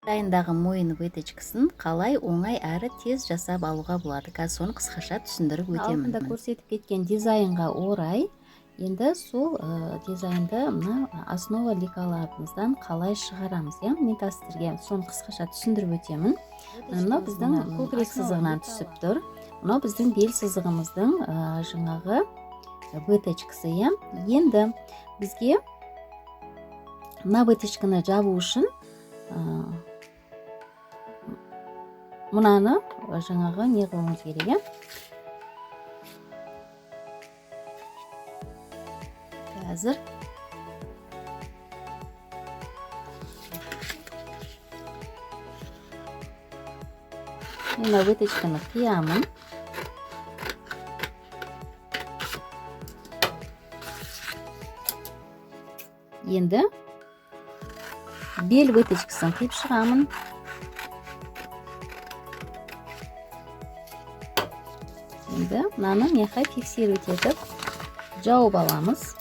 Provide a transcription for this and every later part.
Дайындағы мойын выточкасын қалай оңай әрі тез жасап алуға болады? Қазір соны қысқаша түсіндіріп өтемін. Алдында көрсетіп кеткен дизайнға орай енді сол дизайнды мына основа лекаларымыздан қалай шығарамыз, иә? Мен қазір сіздерге соны қысқаша түсіндіріп өтемін. Мынау біздің көкірек сызығынан түсіп тұр. Мынау біздің бел сызығымыздың жаңағы выточкасы, иә? Енді бізге мына выточканы жабу үшін мынаны жаңағы не қылуымыз керек, иә? Қазір мына выточканы қиямын. Енді бел выточкасын қиып шығамын. Енді мынаны мына фиксировать етіп жауып аламыз.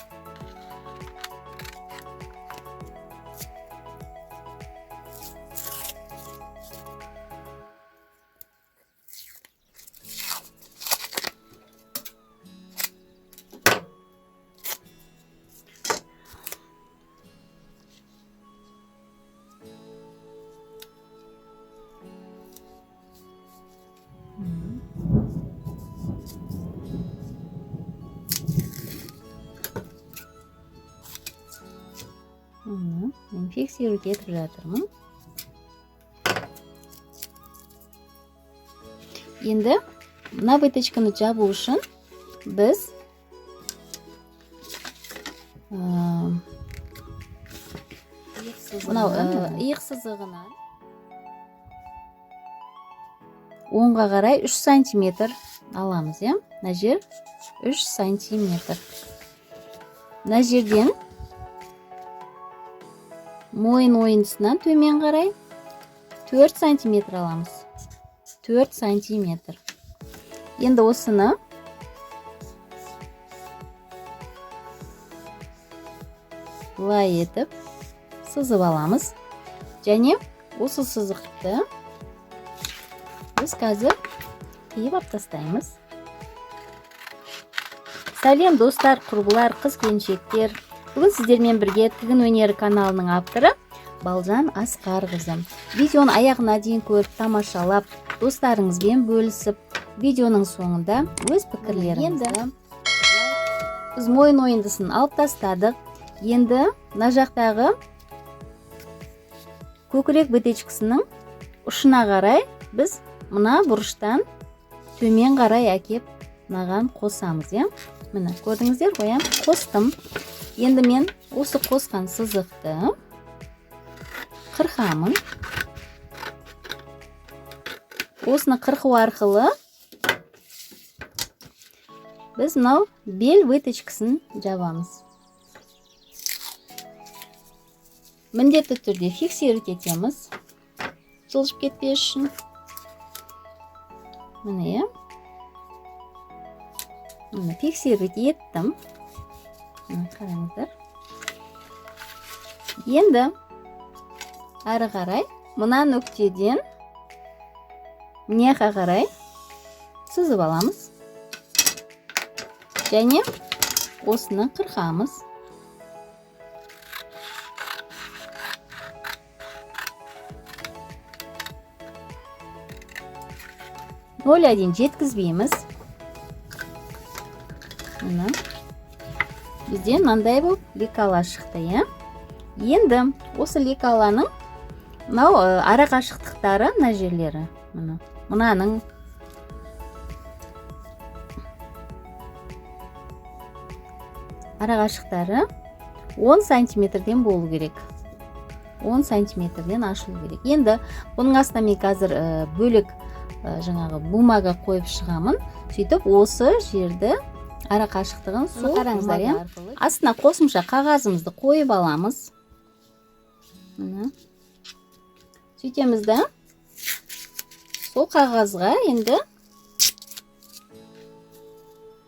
Мен фиксировать етіп жатырмын. Енді мына выточканы жабу үшін біз мынау иық сызығынан оңға қарай 3 сантиметр аламыз, иә? Мына жер 3 сантиметр. Мына жерден мойын ойындысынан төмен қарай 4 сантиметр аламыз. 4 сантиметр. Енді осыны былай етіп сызып аламыз. Және осы сызықты біз қазір қиып алып тастаймыз. Сәлем достар, құрбылар, қыз келіншектер. Бүгін сіздермен бірге Тігін өнері каналының авторы Балжан Асқарқызы. Видеоны аяғына дейін көріп, тамашалап, достарыңызбен бөлісіп, видеоның соңында өз пікірлеріңізді. Біз мойын ойындысын алып тастадық. Енді мына жақтағы көкірек бітечкісінің ұшына қарай біз мына бұрыштан төмен қарай әкеп мынаған қосамыз, иә? Міне, көрдіңіздер ғой, иә? Қостым. Енді мен осы қосқан сызықты қырқамын. Осыны қырқу арқылы біз мынау бел выточкасын жабамыз. Міндетті түрде фиксировать етеміз, жылжып кетпес үшін. Міне, міне фиксировать еттім. Қараңыздар. Енді әрі қарай мына нүктеден мына жаққа қарай сызып аламыз. Және осыны қырқамыз. Ноль один жеткізбейміз. Міне. Бізде мынандай болып лекала шықты, иә? Енді осы лекаланың мынау ара қашықтықтары мына жерлері, міне, мынаның ара қашықтары 10 сантиметрден болу керек. 10 сантиметрден ашылу керек. Енді бұның астына мен қазір бөлек жаңағы бумага қойып шығамын. Сөйтіп осы жерді ара қашықтығын сол қараңыздар, иә? бумага астына қосымша қағазымызды қойып аламыз. Міне. Сөйтеміз да, сол қағазға енді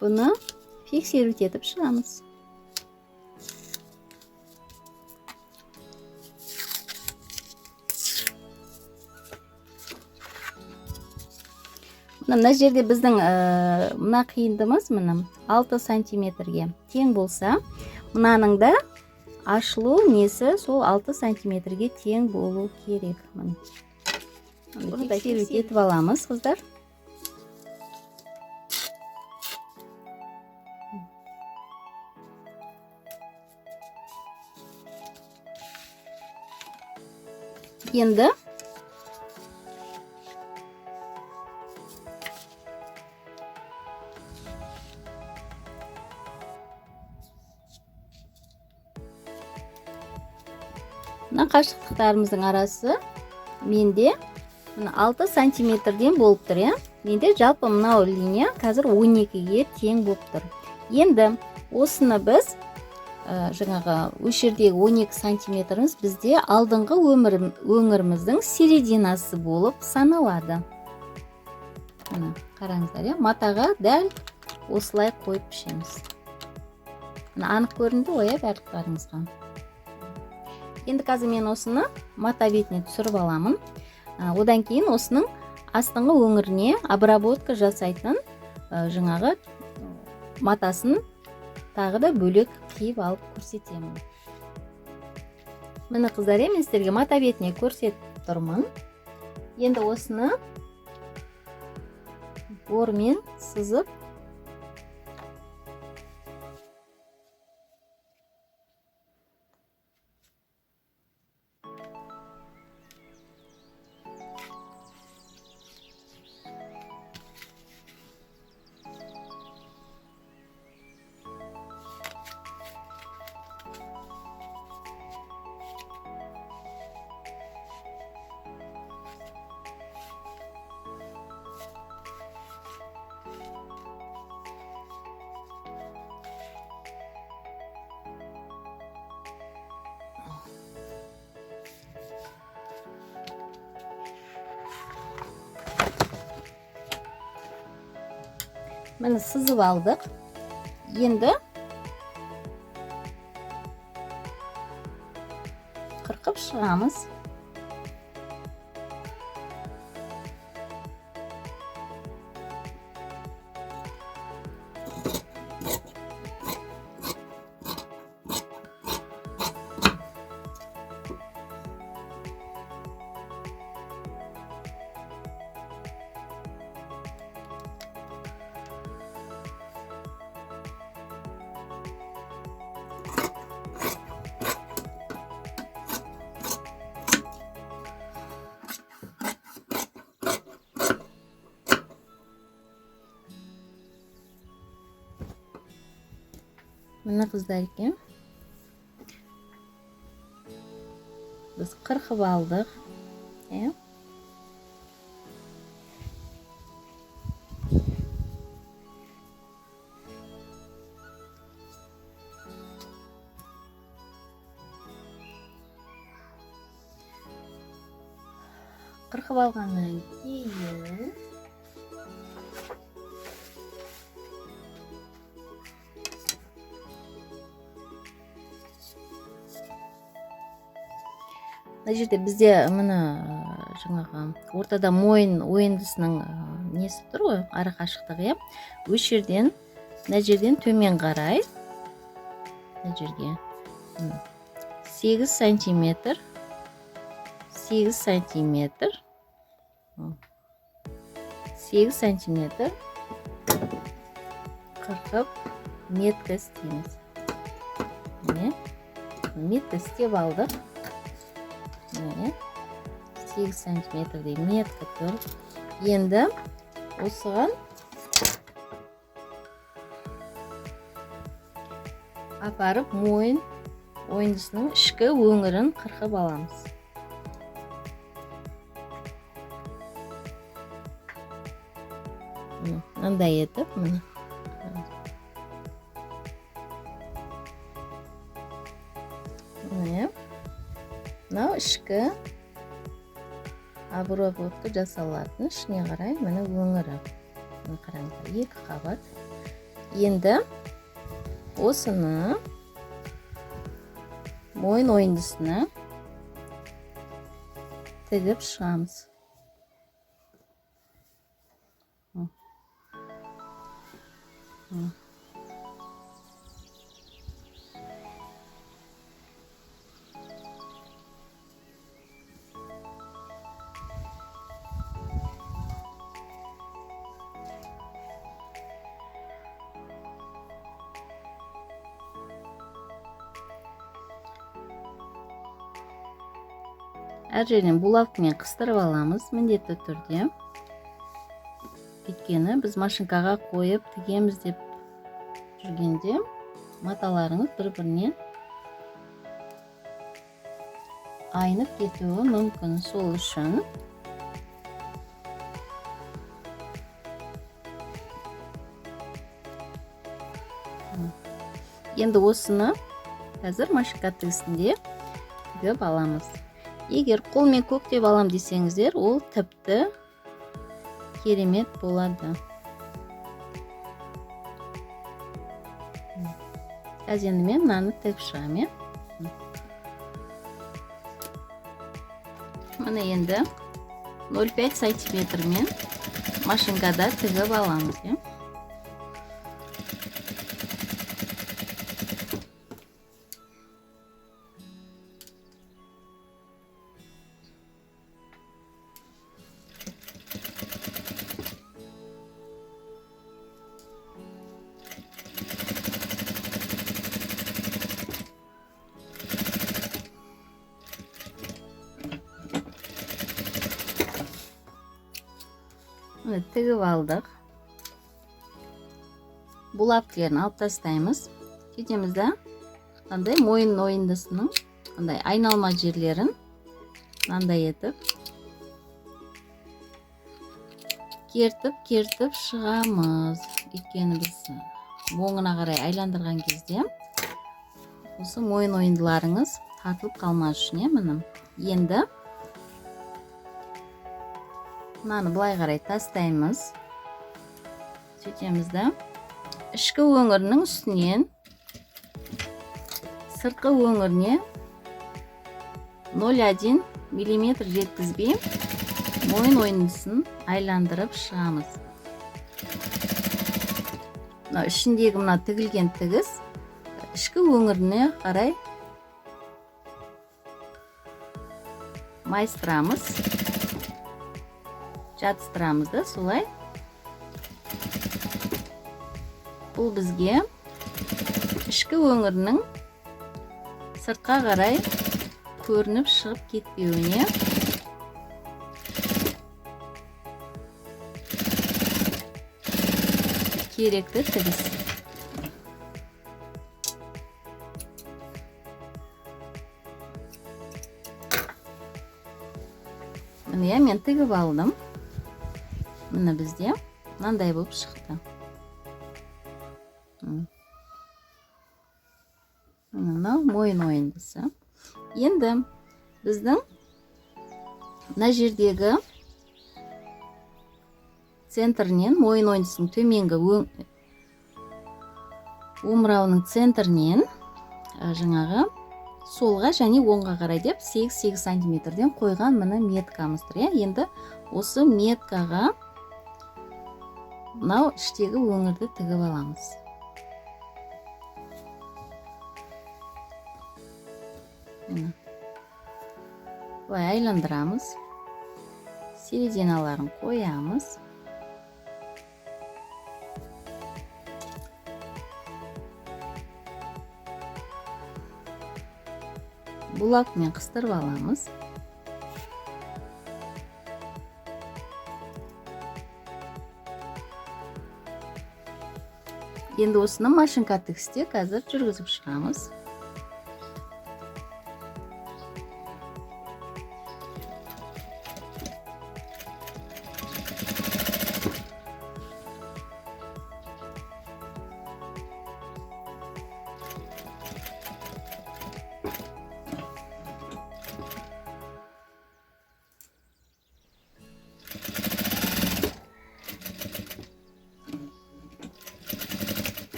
бұны фиксировать етіп шығамыз. Мына жерде біздің мына қиындымыз міне 6 сантиметрге тең болса, мынаның да ашылу несі сол 6 сантиметрге тең болу керек. Міне. Бұны тексеріп етіп аламыз, қыздар. Енді мына қашықтықтарымыздың арасы менде мына 6 сантиметрден болып тұр, иә? Менде жалпы мынау линия қазір 12-ге тең болып тұр. Енді осыны біз жаңағы осы жердегі 12 сантиметріміз бізде алдыңғы өңіріміздің серединасы болып саналады. Мына қараңыздар, иә? Матаға дәл осылай қойып пішеміз. Мына анық көрінді ғой, иә, барлықтарыңызға. Енді қазір мен осыны мата бетіне түсіріп аламын. Одан кейін осының астыңғы өңіріне обработка жасайтын, жаңағы матасын тағы да бөлек қиып алып көрсетемін. Міне қыздар, мен сіздерге мата бетіне көрсетіп тұрмын. Енді осыны бормен сызып міне сызып алдық. Енді қырқып шығамыз. Міне қыздар екен. Біз қырқып алдық. Иә. Қырқып алғаннан кейін мына жерде бізде міне жаңағы ортада мойын ойындысының несі тұр ғой, ара қашықтығы, иә. Осы жерден мына жерден төмен қарай мына жерге 8 сантиметр, 8 сантиметр, 8 сантиметр қырқып метка істейміз. Міне метка істеп алдық. Міне 8 сантиметрдей метка тұр. Енді осыған апарып мойын ойындысының ішкі өңірін қырқып аламыз. Мынандай етіп, міне. Міне. Мынау ішкі обработка жасалатын ішіне қарай міне өңірі. Міне қараңыздар, екі қабат. Енді осыны мойын ойындысына тігіп шығамыз. Әр жерінен булавкамен қыстырып аламыз міндетті түрде. Өйткені біз машинкаға қойып тігеміз деп жүргенде маталарыңыз бір-бірінен айнып кетуі мүмкін. Сол үшін енді осыны қазір машинка тігісінде тігіп аламыз. Егер қолмен көктеп алам десеңіздер, ол тіпті керемет болады. Қазір енді мен мынаны тігіп шығамын, иә. Міне енді 0,5 сантиметрмен машинкада тігіп аламыз, иә. Міне тігіп алдық. Булавкаларын алып тастаймыз. Сөйтеміз да, мынандай мойын ойындысының мындай айналма жерлерін мынандай етіп кертіп-кертіп шығамыз. Өйткені біз оңына қарай айландырған кезде осы мойын ойындыларыңыз тартылып қалмас үшін, иә, міне. Енді мынаны былай қарай тастаймыз. Сөйтеміз да, ішкі өңірінің үстінен сыртқы өңіріне 0,1 миллиметр жеткізбей мойын ойындысын айландырып шығамыз. Мына ішіндегі мына тігілген тігіс ішкі өңіріне қарай майыстырамыз, жатыстырамыз да солай. Бұл бізге ішкі өңірінің сыртқа қарай көрініп шығып кетпеуіне керекті тігіс. Міне, мен тігіп алдым. Міне бізде мынандай болып шықты. Мынау мойын ойындысы. Енді біздің мына жердегі центрінен, мойын ойындысының төменгі омырауының центрінен, жаңағы солға және оңға қарай деп 8-8 сантиметрден қойған міне меткамыз тұр, иә. Енді осы меткаға мынау іштегі өңірді тігіп аламыз. Міне. Былай айландырамыз. Серединаларын қоямыз. Булавкамен қыстырып аламыз. Енді осыны машинка тігісте қазір жүргізіп шығамыз.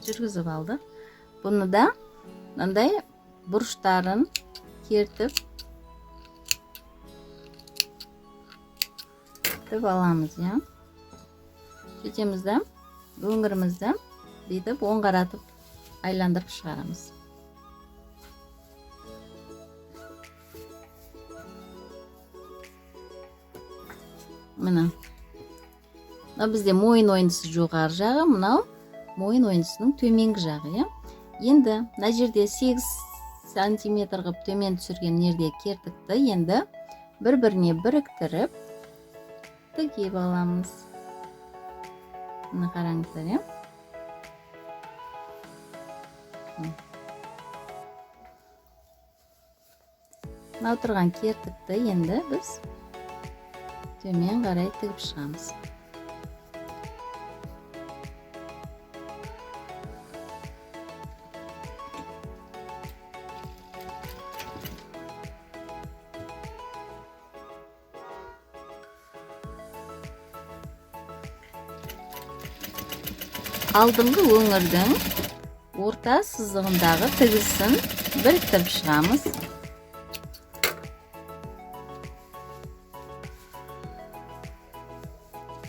Жүргізіп алдық. Бұны да мынандай бұрыштарын кертіп Бекітіп аламыз, иә. Сөйтеміз да, өңірімізді бүйтіп оң қаратып айландырып шығарамыз. Міне. Мынау бізде мойын ойындысы жоғары жағы, мынау мойын ойындысының төменгі жағы, иә. Енді мына жерде 8 сантиметр қылып төмен түсірген жерде кертікті енді бір-біріне біріктіріп тігіп аламыз. Мына қараңыздар, иә. Мынау тұрған кертікті енді біз төмен қарай тігіп шығамыз. Алдыңғы өңірдің орта сызығындағы тігісін біріктіріп шығамыз.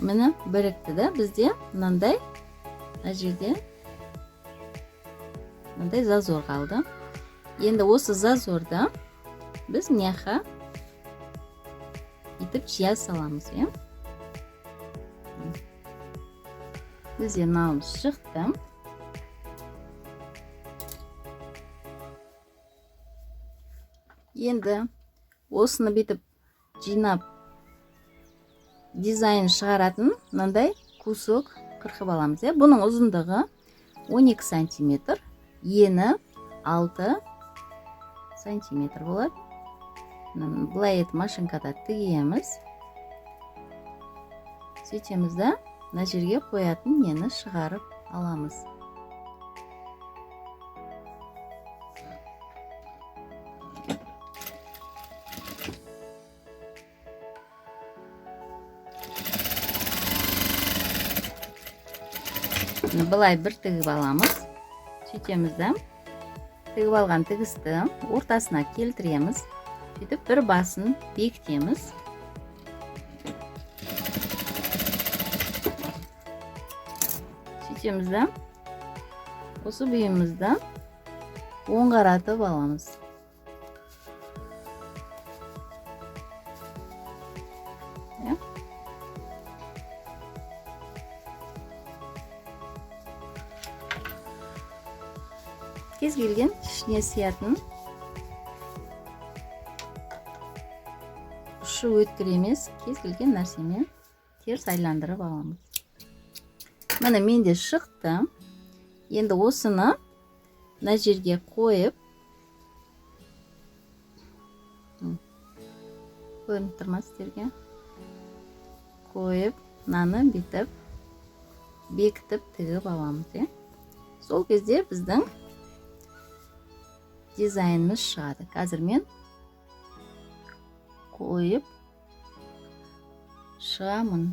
Міне бірікті да, бізде мынандай мына жерде мынандай зазор қалды. Енді осы зазорды біз мына бүйтіп жия саламыз, иә. Бізде мынауымыз шықты. Енді осыны бүйтіп жинап дизайн шығаратын мынандай кусок қырқып аламыз, иә. Бұның ұзындығы 12 сантиметр, ені 6 сантиметр болады. Былай етіп машинкада тігеміз. Сөйтеміз да, мына жерге қоятын нені шығарып аламыз. Былай бір тігіп аламыз. Сөйтеміз да, тігіп алған тігісті ортасына келтіреміз. Сөйтіп бір басын бекітеміз. Сөйтеміз да, осы бұйымызды оң қаратып аламыз. Кез келген ішіне сиятын ұшы өткір емес, кез келген нәрсемен теріс айландырып аламыз. Міне менде шықты. Енді осыны мына жерге қойып, көрініп тұр ма сіздерге? Қойып, мынаны бүйтіп бекітіп тігіп аламыз, иә. Сол кезде біздің дизайнымыз шығады. Қазір мен қойып шығамын.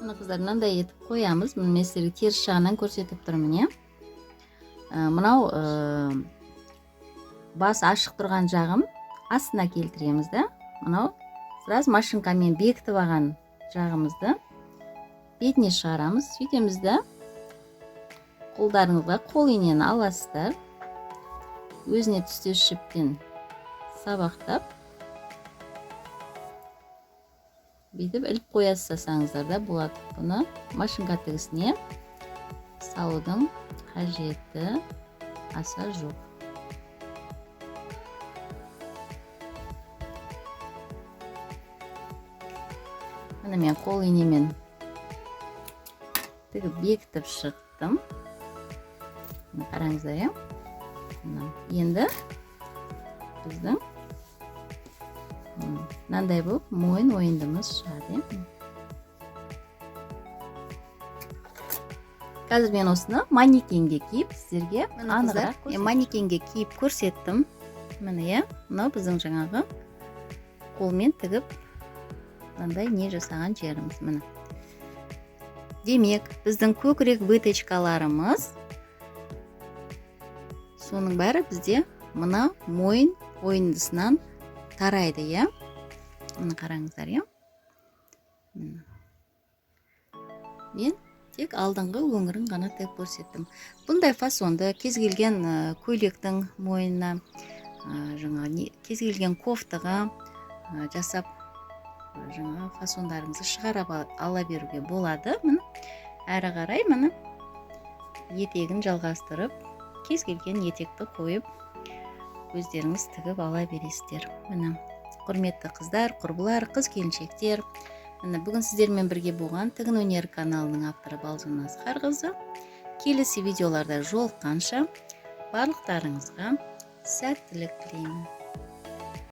Мына қыздар мынандай етіп қоямыз. Міне мен сіздерге теріс жағынан көрсетіп тұрмын, иә. Мынау бас ашық тұрған жағын астына келтіреміз да. Мынау сразу машинкамен бекітіп алған жағымызды бетіне шығарамыз. Сөйтеміз да, қолдарыңызға қол инені аласыздар. Өзіне түстес жіптен сабақтап бүйтіп іліп қоя салсаңыздар да болады. Бұны машинка тігісіне салудың қажеті аса жоқ. Міне мен қол инемен тігіп бекітіп шықтым. Міне қараңыздар, иә. Енді біздің мынандай болып мойын ойындымыз шығады, иә. Қазір мен осыны манекенге киіп сіздерге анығырақ көрсетемін. Манекенге киіп көрсеттім. Міне, иә, мынау біздің жаңағы қолмен тігіп мынандай не жасаған жеріміз. Міне. Демек, біздің көкірек выточкаларымыз, соның бәрі бізде мына мойын ойындысынан тарайды, иә. Міне, қараңыздар, иә. Міне, мен тек алдыңғы өңірін ғана тігіп көрсеттім. Бұндай фасонды кез келген көйлектің мойнына, жаңа кез келген кофтаға жасап, жаңа фасондарыңызды шығара ала беруге болады. Міне, әрі қарай, міне, етегін жалғастырып, кез келген етекті қойып, өздеріңіз тігіп ала бересіздер. Міне, құрметті қыздар, құрбылар, қыз келіншектер, міне, бүгін сіздермен бірге болған Тігін өнері каналының авторы Балжан Асқарқызы. Келесі видеоларда жолыққанша, барлықтарыңызға сәттілік тілеймін.